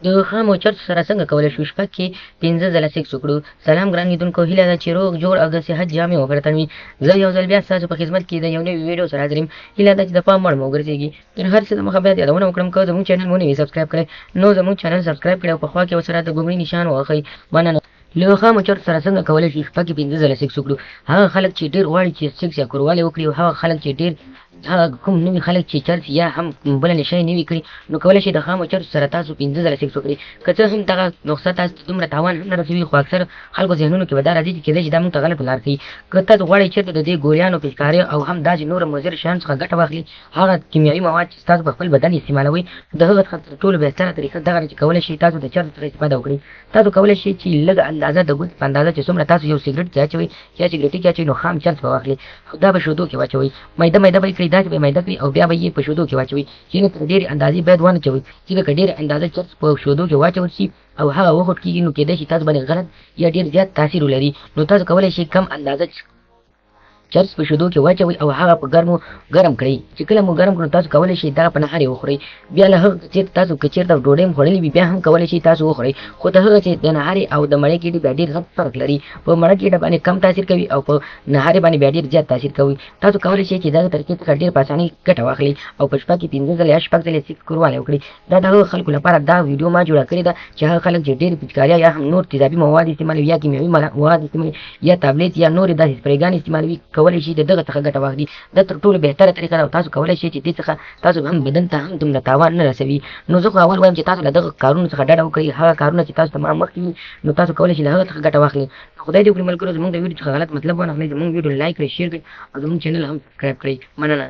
د خامو چرسو سره څنګه کولی شو شپه کې 5 ځله سکس وکړو؟ سلام ګران لیدونکو، هیله ده چې روغ جوړ او د صحت جامې مو پر تن وي. زه یو ځل بیا ستاسو په خدمت کې د یو نوي ویډیو سره حاضر یم. هیله ده چې د پام وړ مو وګرځېږي. تر هر څه د مخه باید یادونه وکړم، که زموږ چینل مو نه وي سبسکرایب کړی نو زموږ چینل سبسکرایب کړئ او په خوا کې ورسره د ګومړي نشان ووهئ. مننه. له خامو چرسو سره څنګه کولی شو شپه کې 5 ځله سکس وکړو؟ هغه خلک چې ډېر غواړي چې سکس یا کوروالی وکړي او هغه خلک چې ډېر هغه کوم نوي خلک چې چرس یا هم بله نشه یې نه وي کړي نو کولی شئ د خامو چرسو سره تاسو 5 ځله سکس وکړئ. که څه هم دغه نسخه تاسو ته دومره تاوان هم نه رسوي، خو اکثر خلکو ذهنونو کې به دا راځي چې کېدای شي دا موږ ته غلطه لار ښيي. که تاسو غواړئ چېرته د دې ګولیانو، پیچکاریو او هم داسې نورو مضر شیانو څخه ګټه واخلي، هغه کیمیاوي مواد چې تاسو په خپل بدن استعمالوئ، د هغه څخه تر ټولو بهتره طریقه دغه ده چې کولی شئ تاسو د چرسو څخه استفاده وکړئ. تاسو کولی شئ چې لږه اندازه د ګوتې په اندازه چې څومره تاسو یو سګرټ کې اچوئ یا سګرټي کې اچوئ نو خام چرس به واخلئ او دا به شودو کې واچوئ، میده میده به یې کړئ، داسې به یې میده کړئ او بیا به یې په شودو کې واچوئ، یعنې تر ډېرې اندازې باید وانه چوئ، ځکه که ډېره اندازه چرس په شودو کې واچول شي او هغه وخوټ کېږي نو کېدای شي تاسو باندې غلط یا ډېر زیات تاثیر ولري. نو تاسو کولی شئ کم اندازه چرس په شیدو کې واچوئ او هغه په ګرمو ګرم کړئ. چې کله مو ګرم کړو تاسو کولی شئ دغه په نهار یې وخورئ. بیا له هغه چېرته تاسو که چېرته ډوډۍ هم خوړلې وي بیا هم کولی شئ تاسو وخورئ، خو د هغه چې د نهارې او د مړې ګېډې بیا ډېر غټ فرق لري. په مړه ګېډه باندې کم تاثیر کوي او په نهارې باندې بیا ډېر زیات تاثیر کوي. تاسو کولی شئ چې دغه طریقې څخه ډېر په اسانۍ ګټه واخلئ او په شپه کې 5 ځله یا 6 ځلې سیک کوروالی وکړئ. دا د هغو خلکو لپاره دا ویډیو ما جوړه کړې ده چې هغه خلک چې ډېر پیچکاریا یا هم نور تیزابي مواد استعمالوي یا کیمیاوي مواد استعمالوي یا تابلیت یا نورې داسې سپریګانې استعمالوي، کولی شي د دغه څخه ګټه واخلي. دا تر ټولو بهتره طریقه ده او تاسو کولی شئ چې دې څخه تاسو هم بدن ته هم دومره تاوان نه رسوي. نو زه خو اول وایم چې تاسو له دغه کارونو څخه ډډه وکړئ، هغه کارونه چې تاسو ته ما مخکې وي نو تاسو کولی شئ له هغه څخه ګټه واخلئ. نو خدای دې وکړي ملګرو زموږ د ویډیو څخه غلط مطلب وانخلئ، زموږ ویډیو لایک کړئ، شیر کړئ او زموږ چینل هم سبسکرایب کړئ. مننه.